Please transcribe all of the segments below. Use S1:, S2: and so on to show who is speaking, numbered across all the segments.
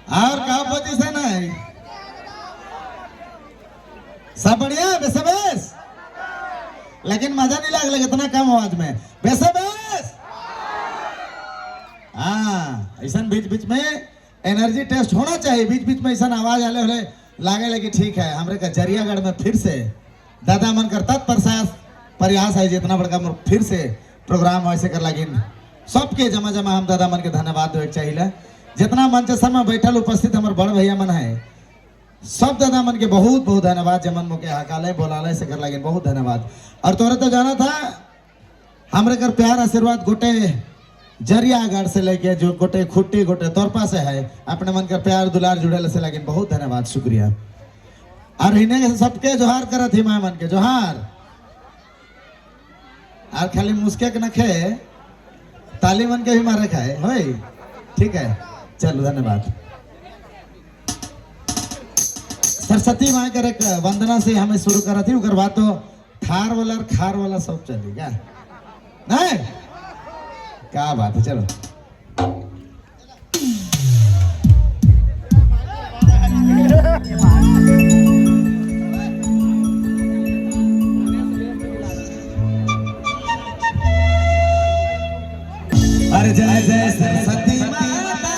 S1: और का पोजीशन है? सब बढ़िया है, बेसे बेस, लेकिन मजा नहीं लागल इतना कम आवाज में। बेसे बेस। हाँ, ऐसा बीच बीच में एनर्जी टेस्ट होना चाहिए। बीच बीच में ऐसा आवाज आले होले लागे लगे ठीक है। हमरे का जरियागढ़ में फिर से दादा मन करता प्रयास प्रयास है जितना बड़का मोर फिर से प्रोग्राम ऐसे कर लगिन। सबके जमा जमा हम दादा मन के धन्यवाद देवे चाहिए। जितना मंच समय बैठल उपस्थित हमारे बड़ भैया मन है, सब दादा मन के बहुत बहुत धन्यवाद। जमन मुके हकाले बोलाले से कर लगिन, बहुत धन्यवाद। और तोरे तो जाना था हमरे कर प्यार आशीर्वाद गोटे जरियागढ़ से लेके जो गोटे खुट्टी गोटे तोरपा से है, अपने मन का प्यार दुलार जुड़े से लगिन, बहुत धन्यवाद, शुक्रिया। और इन्हें सबके जोहार करत ही my मन के जोहार। और खाली मुस्के के नखे ताली मन के भी मारे खाए होय। ठीक है, चलो धन्यवाद। सरस्वती माँ कर एक वंदना से हमें शुरू करा थी, उकर बाद तो थार वाला और खार वाला सब चलेगा नहीं, क्या बात है। चलो अरे जय जय सरस्वती माता,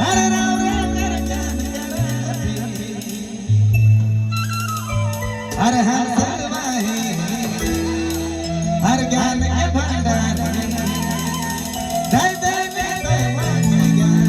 S1: हरे राम राम कर ज्ञान करती, हरे हर सर्वाही, हर ज्ञान के भंडार, जय जय जय जय वाक्य ज्ञान।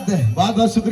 S1: धन्यवाद, बहुत बहुत शुक्रिया।